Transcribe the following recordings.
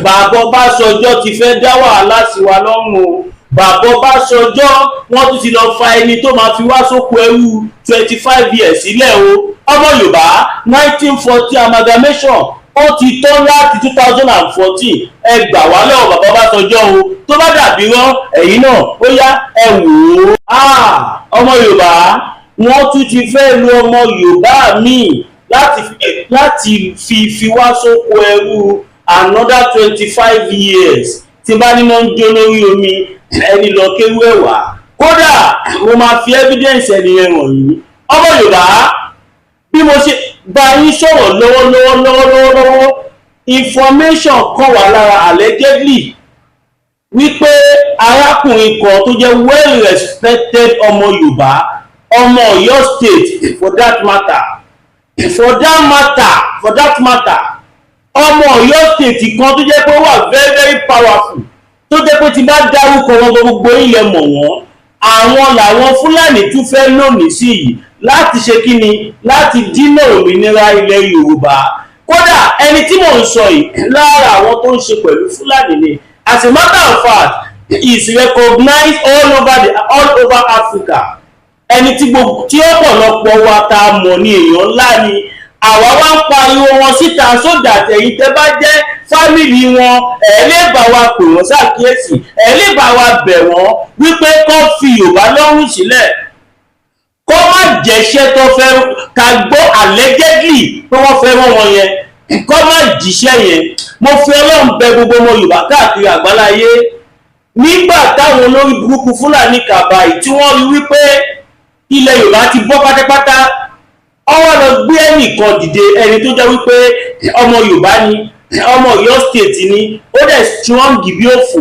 Bàbá Ọbásanjọ́ ti fẹ́ dá wàhálà sí wa lọ́rùn o. Bàbá Ọbásanjọ́, wọ́n tún ti lọ fa ẹni tó máa fi wá sóko ẹrú 25 years sílẹ̀ o. Ọmọ Yorùbá, 1914 amalgamation, ó ti tán láti 2014. Ẹ gbà wá lọ́wọ́ bàbá Ọbásanjọ́ o. Tó bá dàbí rán ẹ̀yin náà, ó yá, ẹ wò ó. Ọmọ Yorùbá, wọ́n tún ti fẹ́ lu ọmọ Yorùbá míì láti fi wá sóko ẹrú another 25 years. Tí bá níná ń jó lórí omi, ẹni lọ kéwú ẹ̀ wá. Kódà, mo máa fi evidence ẹni yẹn wọ̀nyí. Ọmọ Yorùbá, bí mo ṣe bá yín sọ̀rọ̀ lọ́wọ́lọ́wọ́ lọ́wọ́lọ́wọ́ lọ́wọ́, information kan wà lára, allegedly, wípé arákùnrin kan tó jẹ́ well respected ọmọ Yorùbá, ọmọ Ọ̀yọ́ State for that matter, ọmọ Ọ̀yọ́ State kan tó jẹ́ pé ó wà very very powerful, tó jẹ́ pé tí bá dárúkọ wọn, gbogbo ilẹ̀ mọ̀ wọ́n, àwọn làwọn Fúlàní tún fẹ́ lónìí sí yìí láti ṣe kíni? Láti dínà òmìnira ilẹ̀ Yorùbá. Kódà, ẹni tí mò ń sọ yìí, lára àwọn tó ń ṣe pẹ̀lú Fúlàní ni. As a matter of fact, he is recognized all over Africa. Ẹni tí gbogbo tí ọ̀pọ̀lọpọ̀ wa ta mọ̀ ní èèyàn ńlá ni. Àwa wá ń pariwo wọn síta so that ẹ̀yin tẹ́ bá jẹ́ family wọn, ẹ̀ lè bá wa pè wọ́n ṣàkíyèsí, ẹ̀ lè bá wa bẹ̀ wọ́n wípé kó fi Yorùbá lọ́rùn sílẹ̀, kó má jẹ́ṣẹ́ tó fẹ́ ká gbọ́ allegedly pé wọ́n fẹ́ rán wọn yẹn, kó má jíṣẹ́ yẹn. Mo fi Ọlọ́run bẹ̀ gbogbo ọmọ Yorùbá káàkiri àgbáláyé. Nígbà táwọn olórí burúkú Fúlàní kàbàyì tí wọ́n rí wípé ilẹ̀ Yorùbá ti bọ́ pátápátá, ọwọ́ lọ gbé ẹnìkan dìde, ẹni tó jẹ́ wípé ọmọ Yorùbá ni, ọmọ Ọ̀yọ́ State ni, ó dẹ̀ strong bí òfò.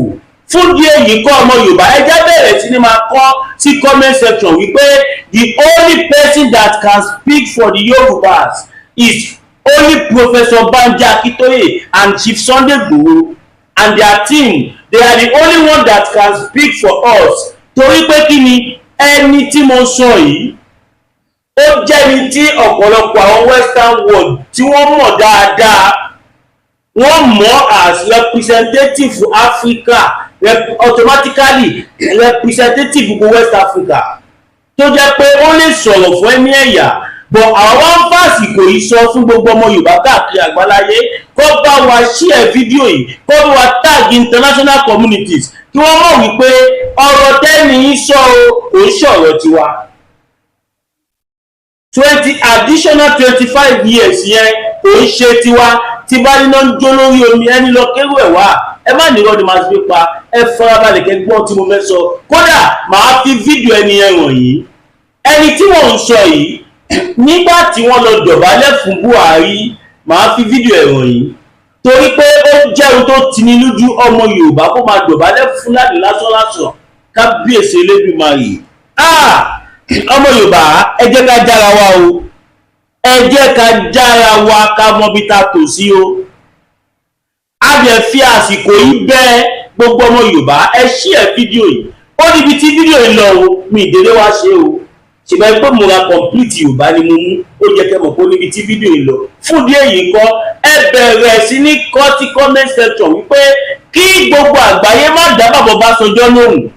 Fún díẹ̀ yìí kọ́, ọmọ Yorùbá, ẹ jẹ́ bẹ̀rẹ̀ sí ni máa kọ sí comment section wípé the only person that can speak for the Yorubas is only Professor Banji Akintoye and Chief Sunday Igboho and their team. They are the only one that can speak for us. Torí pé kí ni? Ẹni tí mo sọ yìí, ó jẹ́ni tí ọ̀pọ̀lọpọ̀ àwọn western world tí wọ́n mọ̀ dáadáa. Wọ́n mọ̀ as representative Africa, automatically representative gbogbo West Africa, tó jẹ́ pé ó lè sọ̀rọ̀ fún ẹni ẹ̀yà. But àwọn wá ń fàsìkò yìí sọ fún gbogbo ọmọ Yorùbá káàkiri àgbáláyé, kó bá wa share fídíò yìí, kó bá wa tag international communities, kí wọ́n mọ̀ wípé ọ̀rọ̀ tẹ́ni yín sọ o, kò ń ṣọ̀rọ̀ tiwa. 20 additional 25 years yẹn kò ń ṣe tiwa. Tí bá níná ń jó lórí omi, ẹni lọ kérò ẹ̀ wá. Ẹ má nírọ́ ni màá fi pa. Ẹ farabalẹ̀ kẹ́ gbọ́ tí mo fẹ́ sọ. Kódà, màá fi fídíò ẹni yẹn wọ̀nyí. Ẹni tí mò ń sọ yìí, nígbà tí wọ́n lọ dọ̀bálẹ̀ fún Buhari, màá fi fídíò ẹ̀ wọ̀nyí, torí pé ó jẹ́ ohun tó tini lójú, ọmọ Yorùbá kó máa dọ̀bálẹ̀ fún Fúlàní lásánlásán. Kábíyèsí Elédùmarè! Ah, ọmọ Yorùbá, ẹ jẹ́ ká jára wa o. Ẹ jẹ́ ká jára wa, ká mọ bí ta tò sí o. A dẹ̀ fi àsìkò yìí bẹ̀ gbogbo ọmọ Yorùbá, ẹ share fídíò yìí. Ó níbi tí fídíò yìí lọ o. Mi ìdílé wa ṣe o, ṣùgbọ́n pé mo ra complete Yorùbá ni mo mú. Ó jẹ́ kẹ́ mọ̀ pé ó níbi tí fídíò yìí lọ. Fún díẹ̀ yìí kọ́, ẹ bẹ̀rẹ̀ sí ní kọ sí comment section wípé kí gbogbo àgbáyé má dá bàbá Ọbásanjọ́ lóhùn,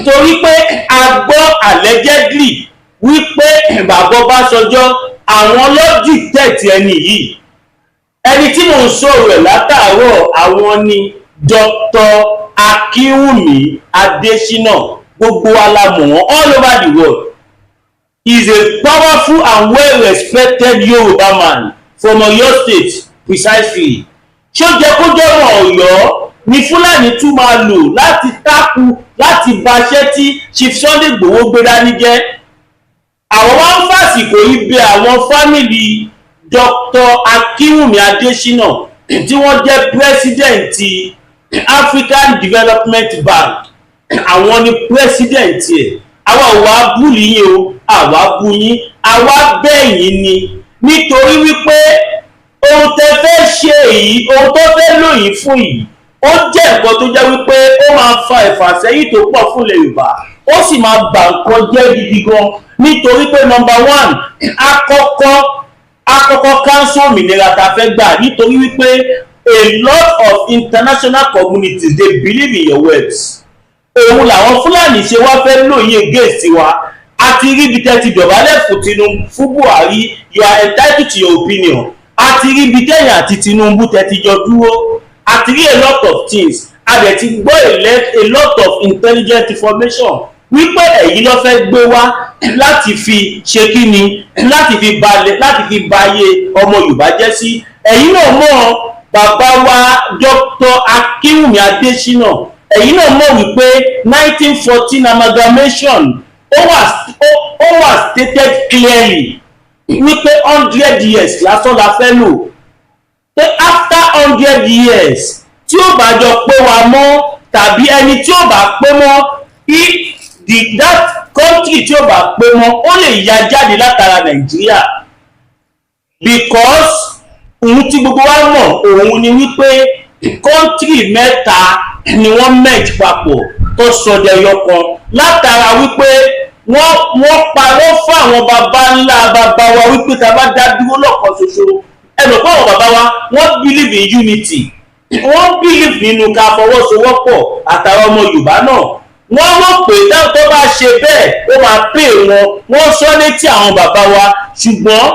torí pé a gbọ́ allegedly wípé bàbá Ọbásanjọ́, àwọn ló dictate ẹni yìí. Ẹni tí mò ń sọ̀rọ̀ ẹ̀ látàárọ̀, àwọn ni Dr. Akínwùmí Adésínà. Gbogbo wa la mọ̀ wọ́n all over the world. He is a powerful and well-respected Yoruba man from Oyo State precisely. Ṣó jẹ́ kó jọ́rọ̀ Ọ̀yọ́ ni Fúlàní tún máa lò láti tákù, láti baṣẹ́ tí Chief Sunday Igboho gbé dání jẹ́? Àwọn wá ń fàsìkò yìí bẹ̀ àwọn family Dr. Akínwùmí Adésínà, tí wọ́n jẹ́ president African Development Bank, àwọn ni president ẹ̀. Àwa ò wá bully yín o, àwa bú yín, àwa bẹ̀ yín ni, nítorí wípé ohun tẹ́ fẹ́ ṣe yìí, ohun tó fẹ́ lò yín fún yìí, ó jẹ́ nǹkan tó jẹ́ wípé ó máa fa ìfàsẹ́yìn tó pọ̀ fún ilẹ̀ Yorùbá, ó sì máa bà nǹkan jẹ́ gidi gan, nítorí pé number one, akọ́kọ́ cancel òmìnira tá a fẹ́ gbà, nítorí wípé A lot of international communities, they believe in your words. Òun làwọn Fúlàní ṣe wá fẹ́ lóye against wa. A ti rí ibi tẹ́ ti dọ̀bálẹ̀ fún Tinubu, fún Buhari. You are entitled to your opinion. A ti rí ibi tẹ́yìn àti Tinubu tẹ́ ti jọ dúró. A ti rí a lot of things. A dẹ̀ ti gbọ́ a lot of intelligent information wípé èyí ló fẹ́ gbé wá láti fi ṣe kí ni, láti fi balẹ̀, láti fi bayé ọmọ Yorùbá jẹ́ sí. Ẹ̀yin náà mọ̀, bàbá wa Dr. Akínwùmí Adésínà, ẹ̀yin náà mọ̀ wípé 1914 amalgamation, ó wà stated clearly wípé 100 years lásán la fẹ́ lò, pé after 100 years, tí ó bá jọ pé wa mọ́ tàbí ẹni tí ó bá pé mọ́, if the that country tí ó bá pé mọ́, ó lè ya jáde látara Nàìjíríà, because ohun tí gbogbo wa mọ̀ òun ni wípé country mẹ́ta ni wọ́n merge papọ̀ tó sọdẹyọ kan, látara wípé wọ́n parọ́ fún àwọn baba ńlá baba wa wípé tá a bá dá dúró lọ́kàn ṣoṣo. Ẹ mọ̀ pé àwọn baba wa, wọ́n believe in unity, wọ́n believe nínú ká fọwọ́sowọ́pọ̀. Àtàwọn ọmọ Yorùbá náà, wọ́n rò pé tó bá ṣe bẹ́ẹ̀, ó máa pè wọ́n. Wọ́n sọ létí àwọn bàbá wa, ṣùgbọ́n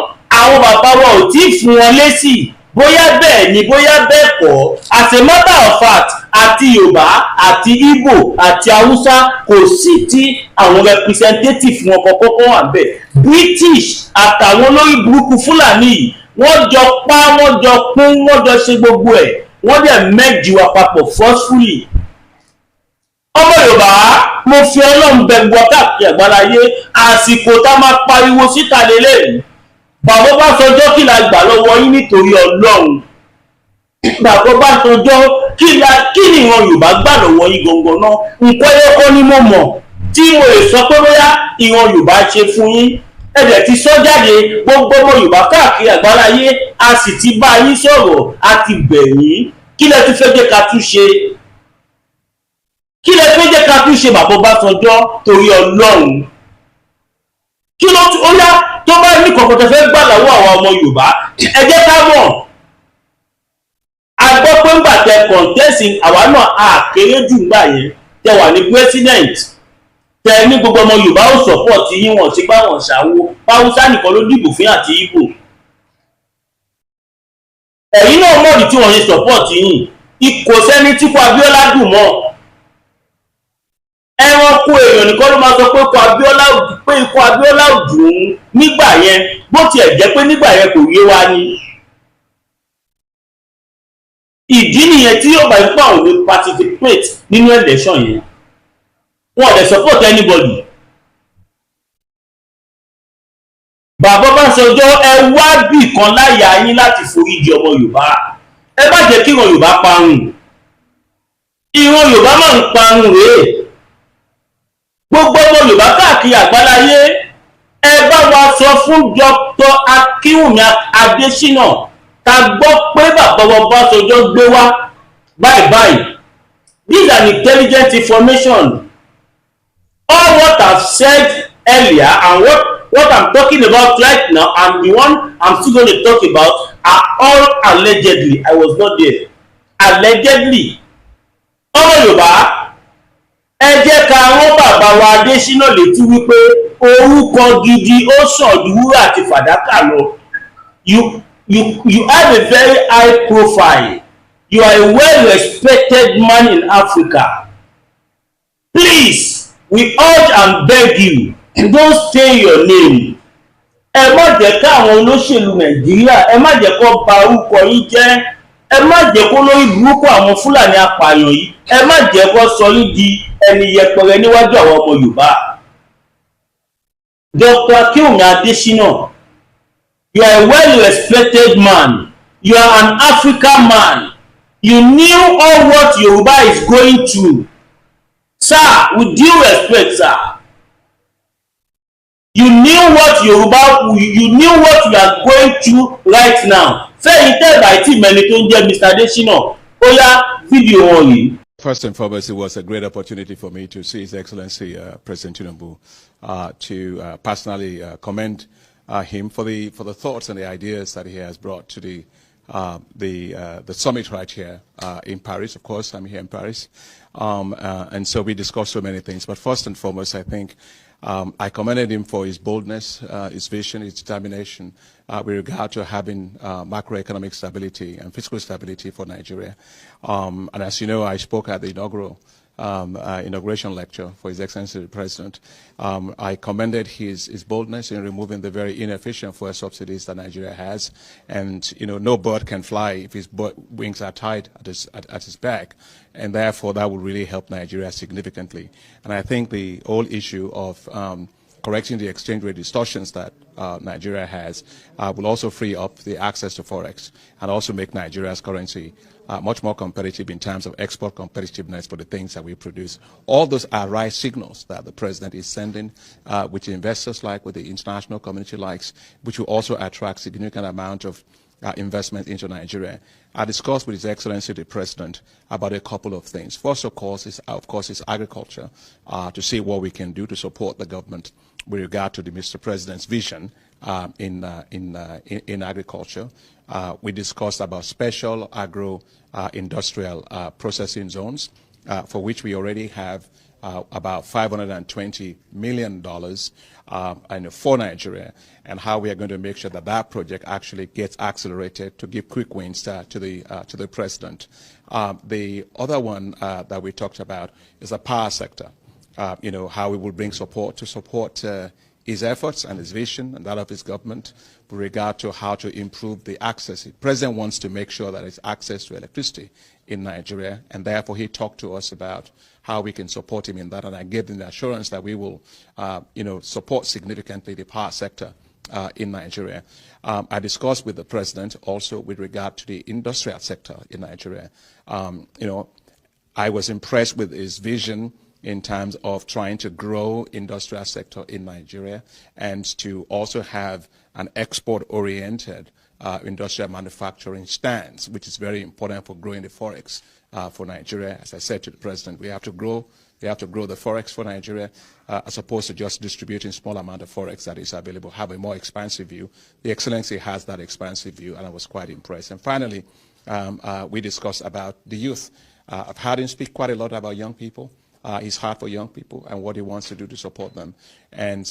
àwọn bàbá wa ò tí ì fún wọn lésì bóyá bẹ́ẹ̀ ni, bóyá bẹ́ẹ̀ kọ́. As a matter of fact, àti Yorùbá àti Igbo àti Haúsá, kò sí tí àwọn representative wọn kọ́kọ́ kọ́ wà bẹ́ẹ̀. British àtàwọn olórí burúkú Fúlàní yìí, wọ́n jọ pa, wọ́n jọ pín, wọ́n jọ ṣe gbogbo ẹ̀, wọ́n dẹ̀ merge wa papọ̀ forcefully. Ọmọ Yorùbá, mo fi Ọlọ́run bẹ gbọ́ káàkiri àgbáláyé, àsìkò tá a máa pariwo síta lélẹ́yìí. Bàbá Ọbásanjọ́, kí la gbà lọ́wọ́ yín nítorí Ọlọ́run? Bàbá Ọbásanjọ́, kí ni ìran Yorùbá gbà lọ́wọ́ yín gangan náà? Nǹkan ẹyọkọ́ ni mo mọ̀ tí mo lè sọ pé bóyá ìran Yorùbá ṣe fún yín. Ẹ dẹ̀ ti sọ jáde, gbogbo ọmọ Yorùbá káàkiri àgbáláyé, a sì ti bá yín sọ̀rọ̀, a ti bẹ̀ yín. Kí lẹ tún fẹ́ jẹ́ ká tún ṣe? Kí lẹ fẹ́ jẹ́ ká tún ṣe, bàbá Ọbásanjọ́, torí Ọlọ́run? Kí ló tún ó yá tó bá ní kọ̀ọ̀kan tó fẹ́ gbà lọ́wọ́ àwọn ọmọ Yorùbá, ẹ jẹ́ ká mọ̀. A gbọ́ pé ńgbà tẹ contest, àwa náà a kéré jù ńgbà yẹn tẹ wà ní president, tẹ ní gbogbo ọmọ Yorùbá ó support yín, wọ́n ti gbá wọn ṣàwo, Haúsá nìkan ló dìbò fún àti Ìgbò. Ẹ̀yin náà mọ̀ ní tí wọ́n ṣe support yín. Kò sẹ́ni tí kò Abíọ́lá dùn mọ́. Ẹranko èèyàn nìkan ló máa sọ pé ikú Abíọ́lá, pé ikú Abíọ́lá ò dùn ún nígbà yẹn, bó tiẹ̀ jẹ́ pé nígbà yẹn kò yé wa ni. Ìdí nìyẹn tí yóò bá ipá òun lè participate nínú election yẹn. Wọn ò dẹ̀ support anybody. Bàbá Ọbásanjọ́, ẹ wá bì kan láyà yín láti foríjì ọmọ Yorùbá. Ẹ má jẹ́ kí ìran Yorùbá parun. Ìran Yorùbá máa ń parun rèé. Gbogbo ọmọ Yorùbá káàkiri àgbáláyé, ẹ bá wa sọ fún Dr. Akínwùmí Adésínà ká gbọ́ pé bàbá Ọbásanjọ́ gbé wá báyìí báyìí. This is an intelligent information. All what I've said earlier and what I'm talking about right now and the one I'm still going to talk about are all allegedly. I was not there. Allegedly. Ọmọ Yorùbá, ẹ jẹ́ ká rán bàbá wa Adésínà létí wípé orúkọ gidi ó sàn ju wúrà àti fàdákà lọ. You have a very high profile. You are a well respected man in Africa. Please, we urge and beg you, don't stain your name. Ẹ má jẹ́ káwọn olóṣèlú Nàìjíríà, ẹ má jẹ́ kó bà orúkọ yín jẹ́. Ẹ má jẹ́ kó lórí burúkú àwọn Fúlàní apààyàn yìí, ẹ má jẹ́ kó sọ yín di ẹni yẹpẹrẹ níwájú àwọn ọmọ Yorùbá. Dr. Akinwumi Adesina, you are a well respected man. You are an African man. You knew all what Yoruba is going through. Sir, with due respect, sir, you knew what Yoruba, you knew what you are going through right now. Fẹ́yìn tẹ́ẹ̀bà tí mẹ́ni tó ń jẹ́ Mr. Adesina, ó yá, fídíò wọn yìí. First and foremost, it was a great opportunity for me to see His Excellency President Tinubu, to personally commend him for the thoughts and the ideas that he has brought to the the summit right here in Paris. Of course, I'm here in Paris. And so we discussed so many things. But first and foremost, I think I commended him for his boldness, his vision, his determination with regard to having macroeconomic stability and fiscal stability for Nigeria. And as you know, I spoke at the inaugural inauguration lecture for His Excellency the President. I commended his boldness in removing the very inefficient fuel subsidies that Nigeria has. And no bird can fly if his wings are tied at his back. And therefore, that will really help Nigeria significantly. And I think the whole issue of correcting the exchange rate distortions that Nigeria has will also free up the access to forex and also make Nigeria's currency much more competitive in terms of export competitiveness for the things that we produce. All those are right signals that the president is sending, which investors like, which the international community likes, which will also attract significant amount of investment into Nigeria. I discussed with His Excellency the President about a couple of things. First, of course, is agriculture, to see what we can do to support the government with regard to the Mr. President's vision in agriculture. We discussed about special agro-industrial processing zones, for which we already have about $520 million and for Nigeria, and how we are going to make sure that that project actually gets accelerated to give quick wins to the president. The other one that we talked about is the power sector. How we will bring support to support his efforts and his vision and that of his government with regard to how to improve the access. The president wants to make sure that there's access to electricity in Nigeria, and therefore he talked to us about how we can support him in that, and I gave him the assurance that we will support significantly the power sector in Nigeria. I discussed with the president also with regard to the industrial sector in Nigeria. I was impressed with his vision in terms of trying to grow industrial sector in Nigeria and to also have an export-oriented industrial manufacturing stance, which is very important for growing the forex for Nigeria. As I said to the president, we have to grow. We have to grow the forex for Nigeria, as opposed to just distributing small amount of forex that is available. Have a more expansive view. The Excellency has that expansive view, and I was quite impressed. And finally, we discussed about the youth. I've heard him speak quite a lot about young people, his heart for young people, and what he wants to do to support them. And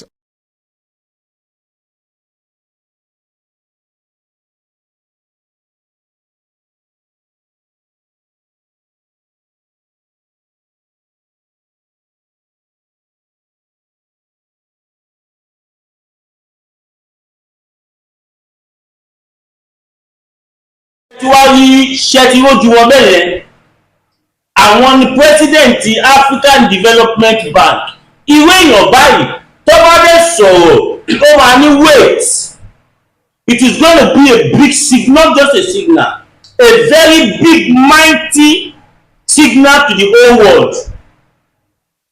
Tí wàá rí iṣẹ́ tí ó ju wọn bẹ́ẹ̀ yẹn, àwọn ni president African Development Bank. Irú èèyàn báyìí, tó bá dé sọ̀rọ̀, ó máa ní wait. It is gonna be a big signal, not just a signal, a very big, mighty signal to the whole world,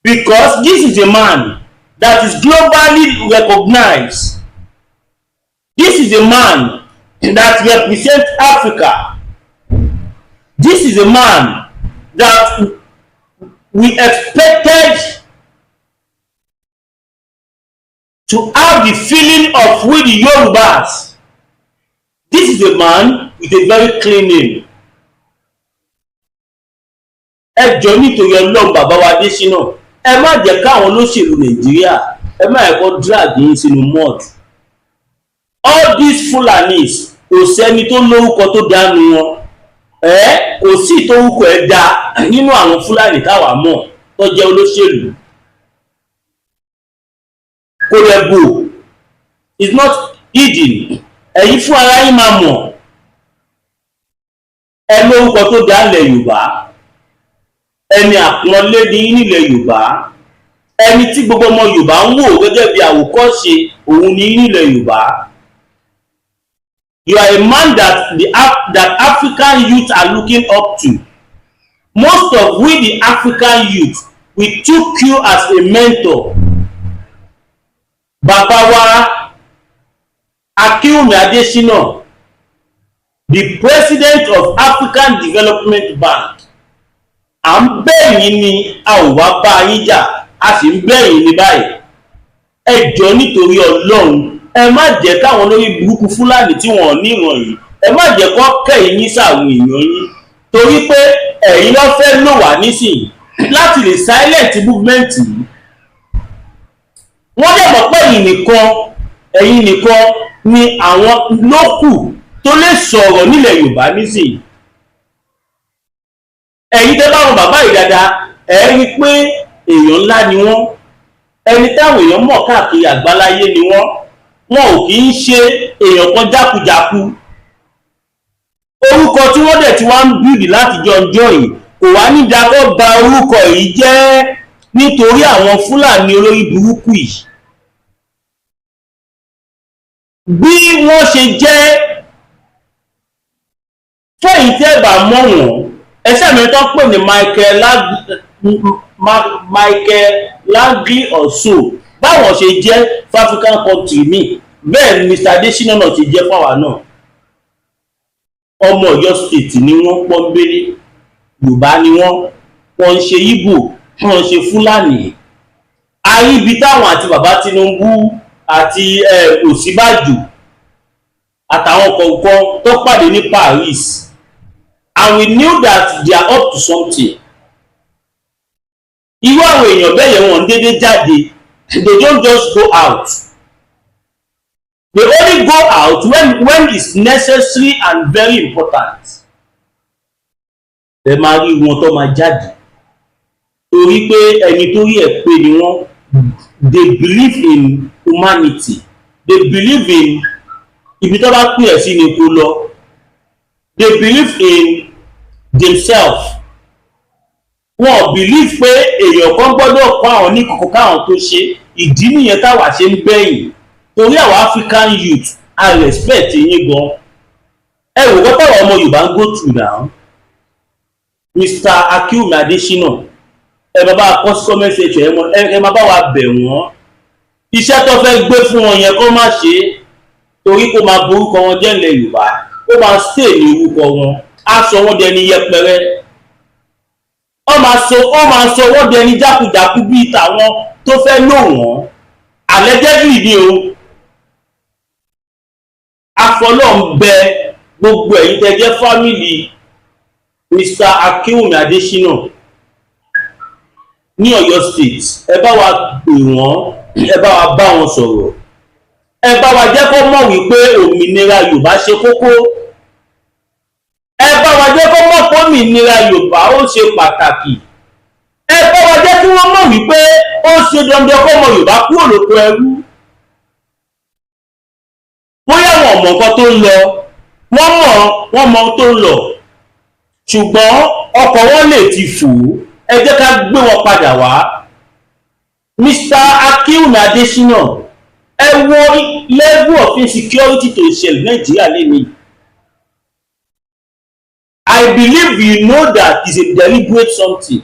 because this is a man that is globally recognized. This is a man that represents Africa. This is a man that we expected to have the feeling of we the Yorubas. This is a man with a very clean name. Ẹ jọ̀ọ́, nítorí Ọlọ́run, bàbá wa Adésínà, ẹ má jẹ́ káwọn olóṣèlú Nàìjíríà, ẹ má ẹ̀kọ́ drag yín sínú mud. All these Fulanis, kò sẹ́ni tó lórúkọ tó dánú wọn. Ẹ kò sí ìtòrúkọ ẹ dá nínú àwọn Fúlàní táwa mọ̀ tó jẹ́ olóṣèlú. Kò dẹ̀ bò, it's not hidden. Ẹ̀yin fún ara yín máa mọ̀. Ẹ lórúkọ tó dá nílẹ̀ Yorùbá, ẹni àpọ́nlé ní nílẹ̀ Yorùbá, ẹni tí gbogbo ọmọ Yorùbá ń wò gẹ́gẹ́ bí àwòkọ́ṣe òun ní nílẹ̀ Yorùbá. You are a man that African youth are looking up to. Most of we the African youth, we took you as a mentor. Bàbá wa Akínwùmí Adésínà, the president of African Development Bank, à ń bẹ̀ yín ni, a ò wá bá yín jà, a sì ń bẹ̀ yín ní báyìí. Ẹ jọ̀ọ́, nítorí Ọlọ́run, ẹ má jẹ́ káwọn olórí burúkú Fúlàní tí wọ́n ní ìran yìí. Ẹ má jẹ́ kó kẹ́yìn yín sáwọn èèyàn yín, torí pé ẹ̀yin ló fẹ́ lò wá nísìnyí láti lè silent movement yìí. Wọ́n dẹ̀ mọ̀ pé ẹ̀yin nìkan ni àwọn lókù tó lè sọ̀rọ̀ nílẹ̀ Yorùbá nísìnyí. Ẹ̀yin tẹ́ bá wọn bàbá yìí dáadáa, ẹ̀ rí i pé èèyàn ńlá ni wọ́n, ẹni táwọn èèyàn mọ̀ káàkiri àgbáláyé ni wọ́n. Wọn ò kì í ṣe èèyàn kan jákujàku. Orúkọ tí wọ́n dẹ̀ ti wá ń build láti jọjọ́ yìí, kò wá ní dákọ́ ba orúkọ yìí jẹ́ nítorí àwọn Fúlàní olórí burúkú yìí. Bí wọ́n ṣe jẹ́ fẹ́yìn tẹ́ bá mọ̀ wọ́n, ẹsẹ̀ mi tó ń pè ní Michael Langley or so, báwọn ṣe jẹ́ fún African country mi, bẹ́ẹ̀ ni Mr. Adesina náà ṣe jẹ́ fáwa náà. Ọmọ Ọ̀yọ́ State ni wọ́n, pọ́nbélé Yorùbá ni wọ́n. Wọ́n ń ṣe Ìgbò, wọ́n ń ṣe Fúlàní. Àríbi táwọn àti bàbá Tinubu àti Ọ̀ṣínbàjò àtàwọn kọ̀ọ̀kan tó pàdé ní Paris, and we knew that they are up to something. Irú àwọn èèyàn bẹ́ẹ̀ yẹn, wọ́n ń dédé jáde. They don't just go out. They only go out when it's necessary and very important. Ẹ máa rí wọn tó máa jáde torí pé ẹni tó rí ẹ̀ pé ni wọ́n. They believe in humanity. They believe in ibi tó bá pè ẹ́ sí ni kó lọ. They believe in themselves. Wọn ò believe pé èèyàn kan gbọ́dọ̀ kọ́ àwọn ní kòkó káwọn tó ṣe. Ìdí nìyẹn táwa ṣe ń bẹ̀yìn, torí àwọn African youth, I respect yín gan. Ẹ wò kọ́ táwọn ọmọ Yorùbá ń go through now. Mr. Akinwumi Adesina, ẹ bá bá kọ́ comment section, ẹ má bá wa bẹ̀ wọ́n. Iṣẹ́ tó fẹ́ gbé fún wọn yẹn, kó má ṣe é, torí kó máa borúkọ wọn jẹ́ ilẹ̀ Yorùbá, ó máa stay ní orúkọ wọn, á sọ wọ́n dẹni yẹpẹrẹ, ó máa sọ wọ́n dẹni jákujàku bíi tàwọn tó fẹ́ lò wọ́n. Allegedly ni o. Afọlọ́ ń bẹ gbogbo ẹ̀yin tẹ́ jẹ́ family Mr. Akinwumi Adesina ní Ọ̀yọ́ State, ẹ bá wa pè wọ́n, ẹ bá wa bá wọn sọ̀rọ̀, ẹ bá wa jẹ́ kó mọ̀ wípé òmìnira Yorùbá ṣe kókó. Ẹ bá wa jẹ́ kó mọ̀ pé òmìnira Yorùbá ó ṣe pàtàkì. Ẹ bá wa jẹ́ kí wọ́n mọ̀ wípé ó ṣe dandan kó ọmọ Yorùbá kúrò lóko ẹrú. Bóyá wọn mọ̀ nǹkan tó ń lọ, wọ́n mọ̀, wọ́n mọ̀ tó ń lọ, ṣùgbọ́n ọkọ̀ wọn lè ti fò ó. Ẹ jẹ́ ká gbé wọn padà wá. Mr. Akinwumi Adesina, ẹ wo level of insecurity tó ń ṣẹlẹ̀ Nàìjíríà lẹ́nu. I believe you know that it's a deliberate something,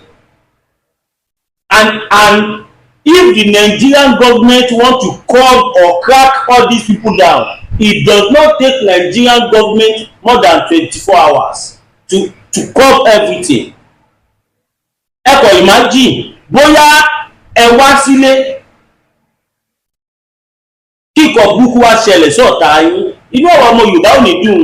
and if the Nigerian government want to curb or crack all these people down, it does not take Nigerian government more than 24 hours to curb everything. Ẹ kò imagine bóyá ẹ wá sílé, kíkọ burúkú wá ṣẹlẹ̀ sọ́ọ̀tà yín, inú ọ̀rọ̀ ọmọ Yorùbá ò ní dùn.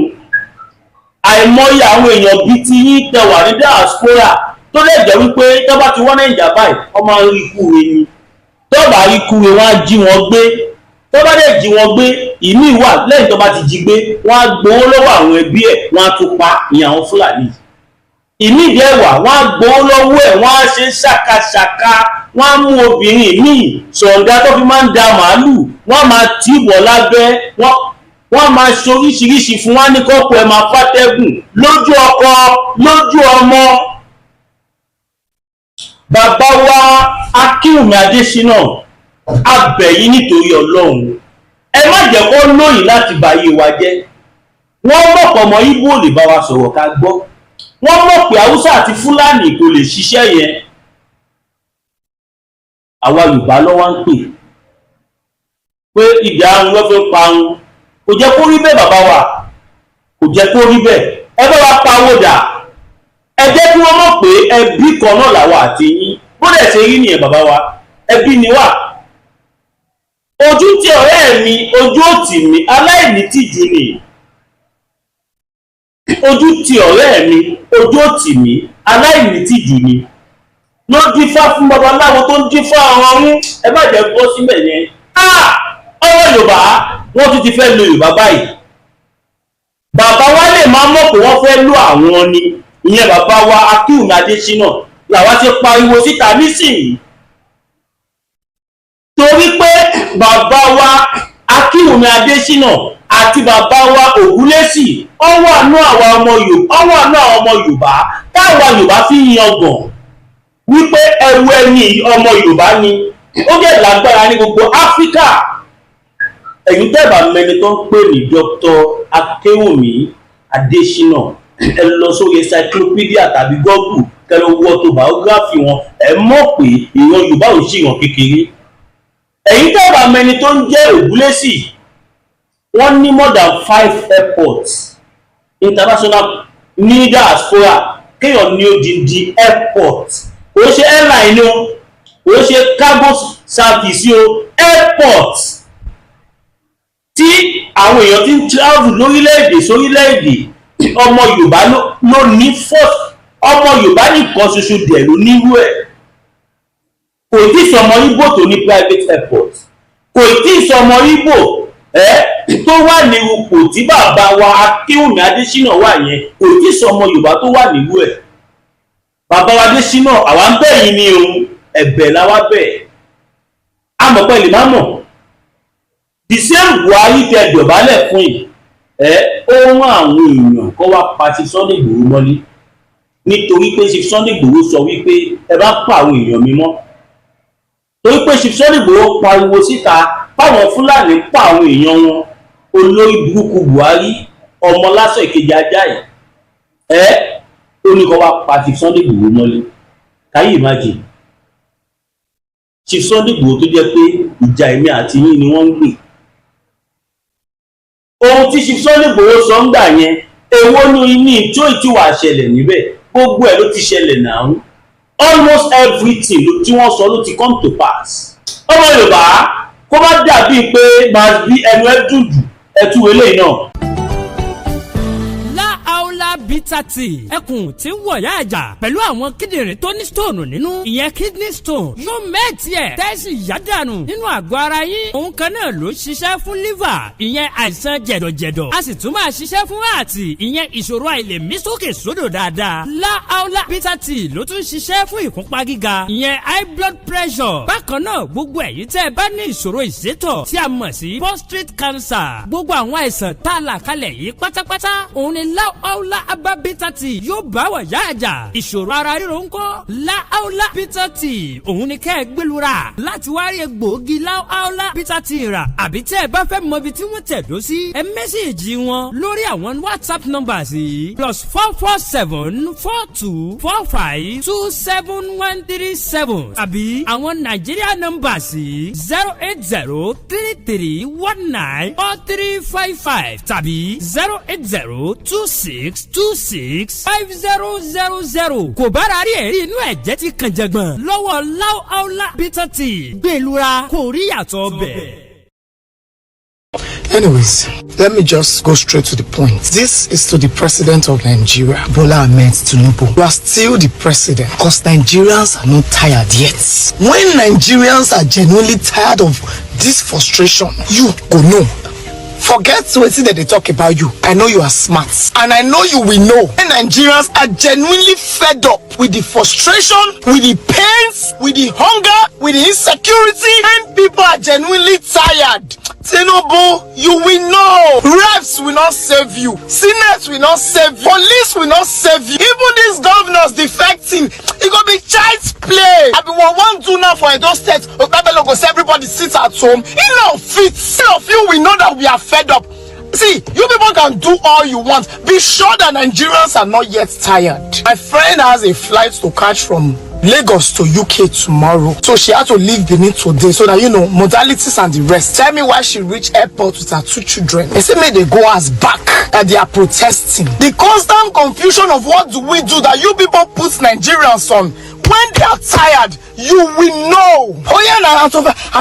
Àìmọye àwọn èèyàn bíi ti yín tẹ wà ní diaspora tó lè jẹ́ wípé tó bá ti wọ́n Nàìjà báyìí, wọ́n máa ń rí ikú re ni. Tó bá rí ikú re, wọ́n á jí wọn gbé. Tó bá dẹ̀ jí wọn gbé, ìmíì wà, lẹ́yìn tó bá ti jí gbé, wọ́n á gbowó lọ́wọ́ àwọn ẹbí ẹ̀, wọ́n á tún pa ìyẹn àwọn Fúlàní. Ìmíì dẹ̀ wà, wọ́n á gbowó lọ́wọ́ ẹ̀, wọ́n á ṣe ṣàkàṣàkà, wọ́n á mú obìnrin míì sọ̀ǹda tó fi máa ń da màálù, wọ́n á máa tì í bọ̀ lábẹ́, wọ́n á máa ṣe oríṣiríṣi fún wa ní kọ́kọ́ ẹ̀ máa fàtẹ́gùn lójú ọkọ, lójú ọmọ. Bàbá wa Akínwùmí Adésínà, a bẹ̀ yín nítorí Ọlọ́run, ẹ má jẹ́ kó lóyìn láti báyé wa jẹ́. Wọ́n mọ̀ pọ̀ mọ́ Ìgbò lè bá wa sọ̀rọ̀ ká gbọ́. Wọ́n mọ̀ pé Haúsá àti Fúlàní kò lè ṣiṣẹ́ yẹn. Àwa Yorùbá ló wá ń pè pé ìdí àrùn ló fi ń parun. Kò jẹ́ kó rí bẹ́ẹ̀, bàbá wa, kò jẹ́ kó rí bẹ́ẹ̀. Ẹ bá wa pawó dà, ẹ jẹ́ kí wọ́n mọ̀ pé ẹbí kan náà làwa àti yín. Bó dẹ̀ ṣe rí nìyẹn, bàbá wa, ẹbí ni wà. Ojú tí ọ̀rẹ́ mi, ojú òtì mi, aláìní tìjú ni. Ojú ti ọ̀rẹ́ mi, ojú ò tì mí, aláìní tìjú ni ló dífá fún babaláwo tó ń dífá ọrùn. Ẹ má jẹ́ bọ́ síbẹ̀ yẹn. Ọ̀rọ̀ Yorùbá, wọ́n tún ti fẹ́ lo Yorùbá báyìí. Bàbá wa lè máa mọ̀ pé wọ́n fẹ́ lo àwọn ni. Ìyẹn bàbá wa Akínwùmí Adésínà làwa ti pariwo síta nísìnyí, torí pé bàbá wa Akínwùmí Adésínà àti bàbá wa Ògúnlẹ́sì ọ wà nú àwa ọmọ Yorùbá, ọ wà nú àwọn ọmọ Yorùbá táwa Yorùbá fi ń yangàn wípé ẹwu ẹni ọmọ Yorùbá ni, ó dẹ̀ lágbára ní gbogbo Áfíríkà. Ẹ̀yin tẹ́ bá mẹni tó ń pè ní Dr. Akéwùmí Adésínà, ẹ lọ sórí encyclopedia tàbí Google, kẹ́ lọ wo autobiography wọn. Ẹ mọ̀ pé ìran Yorùbá ò sí ìran kékeré. Ẹ̀yin tẹ́ bá mẹni tó ń jẹ́ Ògúnlẹ́sì, wọ́n ní more than five airports international ní diaspora. Kéèyàn ní odindi airport, kò ṣe airline o, kò ṣe cargo service o, airport tí àwọn èèyàn ti ń travel lórílẹ̀‐èdè sórílẹ̀‐èdè, ọmọ Yorùbá ló ní first. Ọmọ Yorùbá nìkan ṣoṣo dẹ̀ ló nírú ẹ̀. Kò tí ì sọmọ Ìgbò tó ní private airport, kò tí ì sọmọ Ìgbò ẹ tó wà ní ipò tí bàbá wa Akínwùmí Adésínà wà yẹn. Kò tí ì sọmọ Yorùbá tó wà nírú ẹ̀. Bàbá wa Adésínà, àwa ń bẹ̀ yín ni o, ẹ̀bẹ̀ la wá bẹ̀. Àmọ́ pẹ̀lú má mọ̀, the same Buhari tẹ dọ̀bálẹ̀ fún yìí ẹ, ó rán àwọn èèyàn kó wá pa sí Sunday Igboho mọ́lé, nítorí pé Chief Sunday Igboho sọ wípé ẹ bá pa àwọn èèyàn mi mọ́, torí pé Chief Sunday Igboho pariwo síta báwọn Fúlàní pa àwọn èèyàn wọn. Olórí burúkú Buhari, ọmọ lásán ìkejì ajá yìí ẹ, ó ní kó wá pa Chief Sunday Igboho mọ́lé. Can you imagine? Chief Sunday Igboho tó jẹ́ pé ìjà èmi àti yín ni wọ́n ń gbè. Ohun tí Chief Sunday Igboho sọ ń gbà yẹn, èwo ní ní tí ó ti wà ṣẹlẹ̀ níbẹ̀? Gbogbo ẹ̀ ló ti ṣẹlẹ̀ náà. Almost everything tí wọ́n sọ ló ti come to pass. Ọmọ Yorùbá, kó má dàbíi pé máa bí ẹnu ẹ dùn jù, ẹ tú eléyìí náà. Láàólà Bitter Tea, ẹkùn tí ń wọ̀yá àjà pẹ̀lú àwọn kíndìnrín tó ní stone nínú, ìyẹn kidney stone, yóò mẹ́ẹ̀tì ẹ̀ tẹ́sí yádànù nínú àgọ́ ara yín. Òun kan náà ló ṣiṣẹ́ fún liver, ìyẹn àìsàn jẹ̀dọ̀jẹ̀dọ̀. A sì tún máa ṣiṣẹ́ fún heart, ìyẹn ìṣòro àìlèmí sókè sódò dáadáa. Láàólà Bitter Tea ló tún ṣiṣẹ́ fún ìfúnpá gíga, ìyẹn high blood pressure. Bákan náà, gbogbo ẹ̀yin tẹ́ ẹ bá ní ìṣòro ìsétọ̀ tí a mọ̀ sí prostate cancer, gbogbo àwọn àìsàn tá a là kalẹ̀ yìí pátápátá, òun ni Láàólà Herbal Bitter Tea yóò bá wà yá àjà. Ìṣòro ara ríro ńkọ́? Láàólà Bitter Tea, òun ni kẹ́ ẹ gbẹlura láti wá rí egbòogi Láàólà Bitter Tea rà. Àbí tẹ́ ẹ bá fẹ́ mọ ibi tí wọ́n tẹ̀dó sí, ẹ message wọn lórí àwọn WhatsApp numbers yìí: +44 7424 527137, àbí àwọn Nàìjíríà numbers yìí: 08033194355 tàbí 08026265000. Kò bára rí ẹ̀rí inú ẹ̀jẹ̀ ti kàn jẹ̀gbọ̀n lọ́wọ́ Láúláú Bitter Tea, gbẹ̀lura kò rí yàtọ̀ bẹ̀. Anyways, let me just go straight to the point. This is to the president of Nigeria, Bola Ahmed Tinubu. You are still the president because Nigerians are not tired yet. When Nigerians are genuinely tired of this frustration, you go know. Forget wetin dem dey talk about you. I know you are smart and I know you will know. When Nigerians are genuinely fed up with the frustration, with the pains, with the hunger, with the insecurity, when people are genuinely tired, Tinubu, you will know. Reps will not save you. Senate will not save you. Police will not save you. Even these governors defecting, e go be child's play. Abi what wan do now for Edo State, Okpebholo go say everybody sit at home. E no fit. All of you will know that we are fed up. See, you people can do all you want. Be sure that Nigerians are not yet tired. My friend has a flight to catch from Lagos to UK tomorrow. So she had to leave Benin today so that, modalities and the rest. Tell me why she reached airport with her two children. They say may they go as back, that they are protesting. The constant confusion of what do we do that you people put Nigerians on. When When they are tired, you will know. Oh yeah, now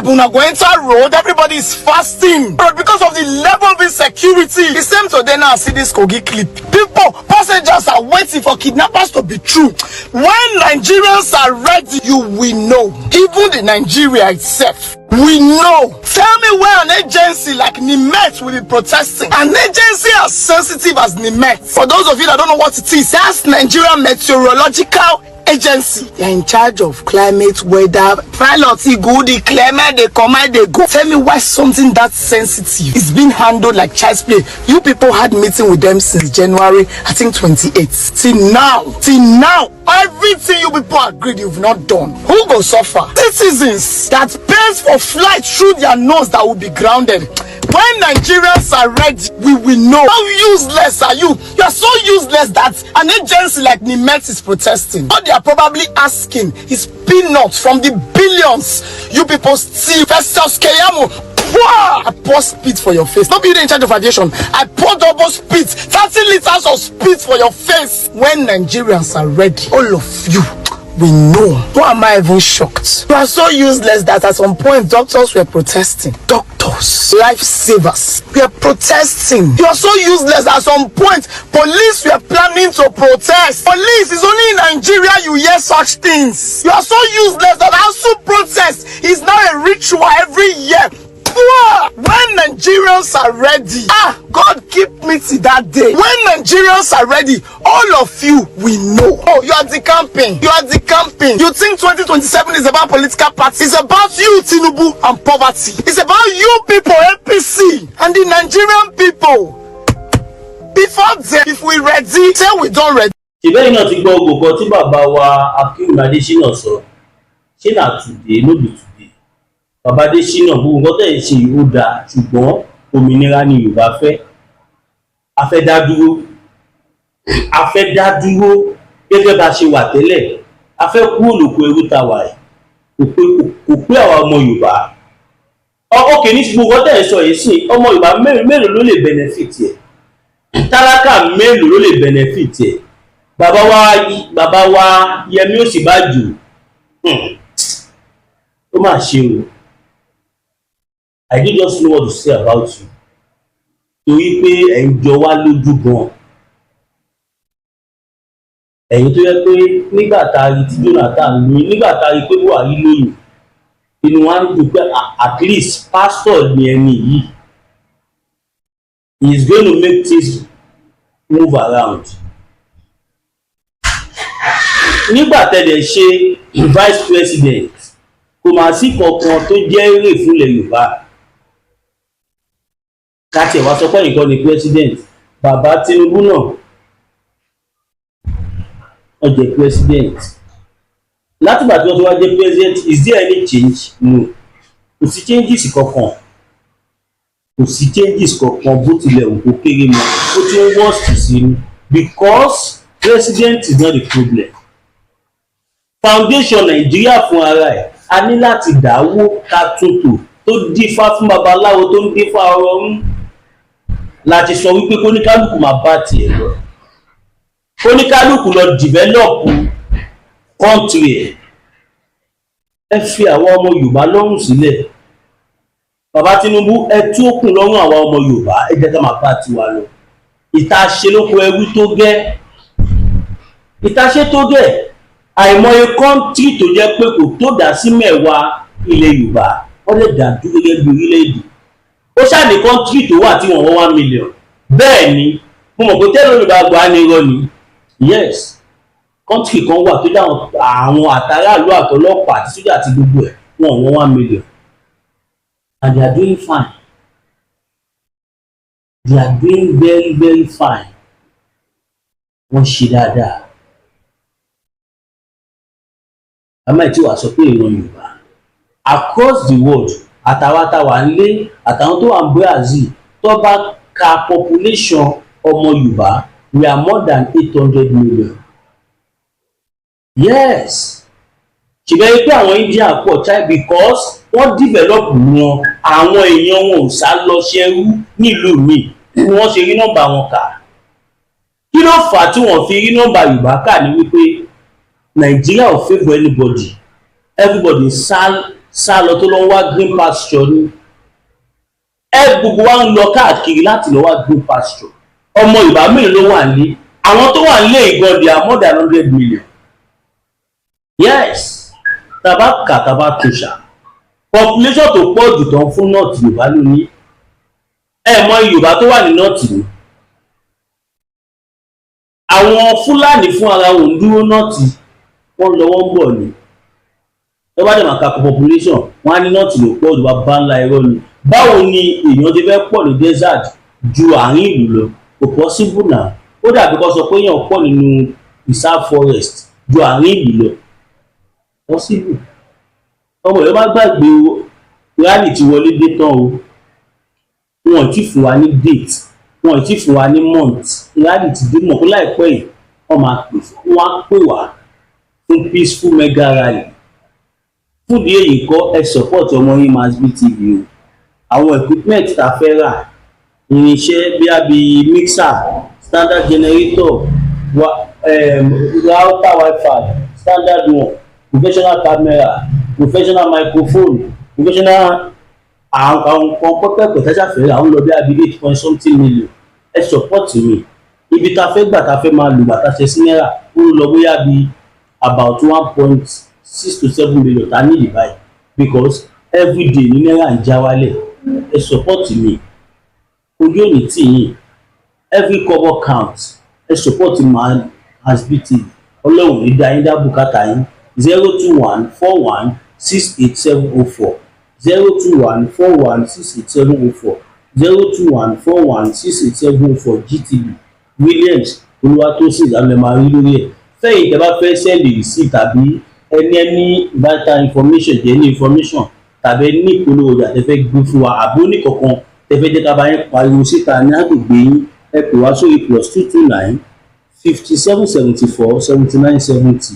una go enter road, everybody is fasting. But because of the level of insecurity, the same today now, see this Kogi clip. People, passengers are waiting for kidnappers to be true. When Nigerians are ready, you will know. Even the Nigeria itself, we know. Tell me where an agency like NIMET will be protesting. An agency as sensitive as NIMET. For those of you that don't know what it is, that's Nigerian Meteorological Agency. They are in charge of climate, weather. Pilots, e good, the climate, they come and they go. Tell me why something that sensitive is being handled like child's play. You people had meeting with them since January, I think 28th. Till now, everything you people agreed, you've not done. Who go suffer? Citizens that pays for flight through their nose that will be grounded. When Nigerians are ready, we will know. How useless are you? You are so useless that an agency like NIMET is protesting. What they are probably asking is peanuts from the billions you people steal. Festus Keyamo, I pour spit for your face. Not be in charge of aviation. I pour double spit, 30 liters of spit for your face. When Nigerians are ready, all of you, we know. Why am I even shocked? You are so useless that at some point doctors were protesting. Doctors, lifesavers, we are protesting. You are so useless at some point police were planning to protest. Police, is only in Nigeria you hear such things. You are so useless that ASUU protest is now a ritual every year. When Nigerians are ready, ah, God keep me till that day. When Nigerians are ready, all of you we know. Oh, you are decamping. You are decamping. You think 2027 is about political parties? It's about you, Tinubu, and poverty. It's about you people, APC, and the Nigerian people. Before then, if we ready, say we don ready. Ṣèbẹ́yìn náà ti gbọ́ gbogbo tí bàbá wa Akeem Adésínà sọ. Ṣé na today no be today? Bàbá Adésínà, gbogbo nǹkan tẹ̀ ń ṣe yìí, ó dáa, ṣùgbọ́n òmìnira ni Yorùbá fẹ́. A fẹ́ dá dúró, a fẹ́ dá dúró gẹ́gẹ́ bá a ṣe wà tẹ́lẹ̀. A fẹ́ kúrò lóko ẹrú ta wà yìí. Kò pé, kò pé àwa ọmọ Yorùbá. Ókè ní gbogbo nǹkan tẹ̀ ń sọ yìí sìn, ọmọ Yorùbá mélòó mélòó ló lè benefit ẹ̀? Tálákà mélòó ló lè benefit ẹ̀? Bàbá wa Yẹmí Ọ̀ṣínbàjò, ó mà ṣe o. I don't just know what to say about you, torí pé ẹ̀ ń jọ wá lójú gan. Ẹ̀yin tó yẹ pé nígbà tá a rí tí Jonathan lóyún, nígbà tá a rí pé Buhari lóyún, inú wa ń dùn pé at least pastor ni ẹni yìí, he is going to make things move around. Nígbà tẹ́lẹ̀ ṣe vice president, kò mà sí kankan tó jẹ́ èrè fúnlẹ̀ Yorùbá. Káti ẹ̀ wá sọ pé nìkan ni president, bàbá Tinubu náà, wọ́n jẹ́ president. Látìgbà tí wọ́n ti wá jẹ́ president, is there any change? No, kò sí changes kankan, kò sí changes kankan, bó tilẹ̀ wù kó kéré mọ́. Ó tún ń worst sí ni, because president is not the problem. Foundation Nàìjíríà fún ara ẹ̀, a ní láti dáwó ká tuntò tó dífá fún babaláwo tó ń dífá ọrọ̀ ń láti sọ wípé kóníkálukú máa bá tiẹ̀ lọ, kóníkálukú lọ develop country ẹ̀. Ẹ fi àwọn ọmọ Yorùbá lọ́rùn sílẹ̀. Bàbá Tinubu, ẹ tú òkun lọ́rùn àwa ọmọ Yorùbá, ẹ jẹ́ ká máa bá tiwa lọ. Ìta ṣe lóko ẹrú tó gẹ́, ìta ṣe tó gẹ́. Àìmọye country tó jẹ́ pé kò tó dá sí 10 ilẹ̀ Yorùbá, wọ́n lè dá dúró gẹ́gẹ́ bí orílẹ̀-èdè. Ó ṣàní country tó wà tí wọ́n wọ́n 1 million. Bẹ́ẹ̀ ni mo mọ̀ pé tẹ́lẹ̀ Yorùbá gbà á ní irọ́ ni. Yes, country kan wà tó dáhùn àwọn àtàràlú, àtọlọ́pàá àti sójà àti gbogbo ẹ̀, wọ́n wọ́n 1 million and they are doing fine. They are doing very, very fine. Wọ́n ṣe dáadáa. Àmọ́ tí wàá sọ pé ìran Yorùbá across the world, àtàwọn táwa ń lé, àtàwọn tó wà ní Brazil, tó bá ka population ọmọ Yorùbá, we are more than 800 million. Yes, ṣùgbọ́n pé àwọn India pọ̀ chai because wọ́n develop wọn, àwọn èèyàn wọn ò sá lọ ṣẹrú nílùú míì ni wọ́n ṣe rí nọ́mbà wọn kà. Kí ló fà á tí wọ́n fi rí nọ́mbà Yorùbá kà? Ní wípé Nàìjíríà ò favour anybody. Everybody sá sá lọ tó lọ ń wá green pasture ni. Ẹ gbogbo wa ń lọ káàkiri láti lọ wá green pasture. Ọmọ Yorùbá mélòó ló wà ní? Àwọn tó wà nílé ìgan, they are more than 100 million. Yes, tàbá kà, tàbá tòṣà, population tó pọ̀ jù tán fún North, Yorùbá ló ní. Ẹ mọ Yorùbá tó wà ní North ni. Àwọn Fúlàní fún ara wọn ń dúró North, wọ́n lọ, wọ́n ń bọ̀ ni. Tó bá dẹ̀ máa ka population, wọ́n á ní North ló pọ̀ jù. Bá ńlá irọ́ ni. Báwo ni èèyàn ti fẹ́ pọ̀ ní desert ju àárín ìlú lọ? Kò possible now. Ó dàbí kó sọ pé èèyàn pọ̀ nínú reserve forest ju àárín ìlú lọ. Possible? Ọmọ yẹn má gbàgbé o, rally ti wọlé dé tán o. Wọn ò tí fún wa ní date, wọn ò tí fún wa ní month. Rally ti dé mọ̀ pé láìpẹ́ yìí wọ́n máa pè, wọ́n á pè wá fún peaceful mega rally. Fún ìdí èyí kọ́, ẹ support ọmọ yín Masbi TV o. Àwọn equipment tá a fẹ́ rà, irinṣẹ́ bíi mixer, standard generator wa, router wifi standard one, professional camera, professional microphone, professional àwọn nǹkan pẹ́pẹ́pẹ́ tẹ́sà fẹ́ rà, ń lọ bí abi 8 point something million. Ẹ support mi. Ibi tá a fẹ́ gbà, tá a fẹ́ máa lò bàtà ṣe sí náírà, ó ń lọ bóyá bí about 1.6 to 7 million tá a nílì báyìí, because everyday ní náírà ń já wálẹ̀. Ẹ support mi, ojú òní tì yín. Every kobo count. Ẹ support Masbi TV. Ọlọ́run ní dá yín dá bùkátà yín. 0214168704, 0214168704, 0214168704. GTB, Williams Olúwatósìn ìdánilẹ̀ máa rí lórí ẹ̀. Fẹ́yìn tẹ́ bá fẹ́ send receipt tàbí ẹni vital information, jẹ́ ní information, tàbí ní ìpolówó ọjà tẹ́ fẹ́ gbé fún wa, àbó ní kankan tẹ́ fẹ́ jẹ́ ká bá yín pariwo síta ní agbègbè yín, ẹ pè wá sórí +229 57 74 79 70,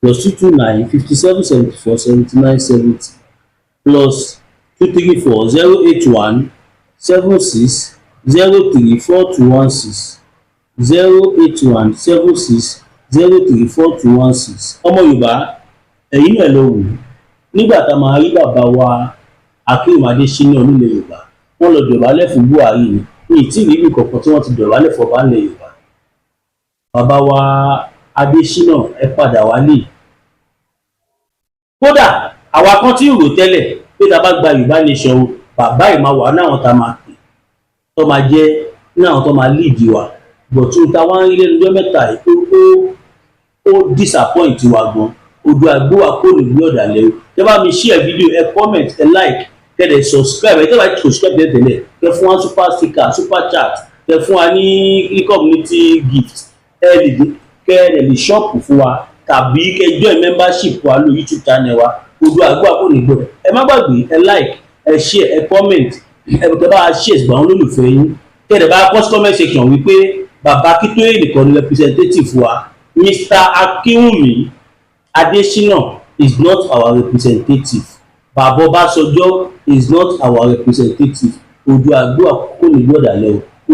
+229 57 74 79 70, +234 081 76 03 42 16, 08176034216. Ọmọ Yorùbá, ẹ̀yin náà lọ wò ó. Nígbà tá a máa rí bàbá wa Akéwì Adésínà nílẹ̀ Yorùbá, wọ́n lọ dọ̀bálẹ̀ fún Buhari ni. Ní ìtì ìrírí kankan tí wọ́n ti dọ̀bálẹ̀ fọba nílẹ̀ Yorùbá. Bàbá wa Adésínà, ẹ padà wálé. Kódà àwa kan tí ń rò tẹ́lẹ̀ pé tá a bá gba Yorùbá nation o, bàbá yìí máa wà náwọn tá a máa pè tó máa jẹ́ ní àwọn tó máa lead wa. But tún ta wá ń rí lẹ́nu ọjọ́ mẹ́ta yìí, ó disappoint wa gan. Ojú àgbówà kò ní gbé ọ̀dàlẹ̀ o. Tẹ́ bá mi share video, ẹ comment, ẹ like, kẹ́ dẹ̀ subscribe. Ẹ tẹ́ bá ti subscribe tẹ́lẹ̀ tẹ́lẹ̀, kẹ́ fún wa super sticker, super chat, kẹ́ fún wa ní community gift, ẹ lè kẹ́ ẹ lè shop fún wa, tàbí kẹ́ join membership wa lórí YouTube channel wa. Ojú àgbówà kò ní gbọ́. Ẹ má gbàgbé, ẹ like, ẹ share, ẹ comment, ẹ kẹ́ bá a share ìgbà wọn lólùfẹ́ yín. Kẹ́ ẹ bá kọ comment section wípé bàbá Akíntóyè nìkan ni representative wa, Mr. Akinwumi Adesina is not our representative, bàbá Ọbásanjọ́ is not our representative. Ojú àgbo àkókò ní gbọ́dọ̀ lẹ́ o.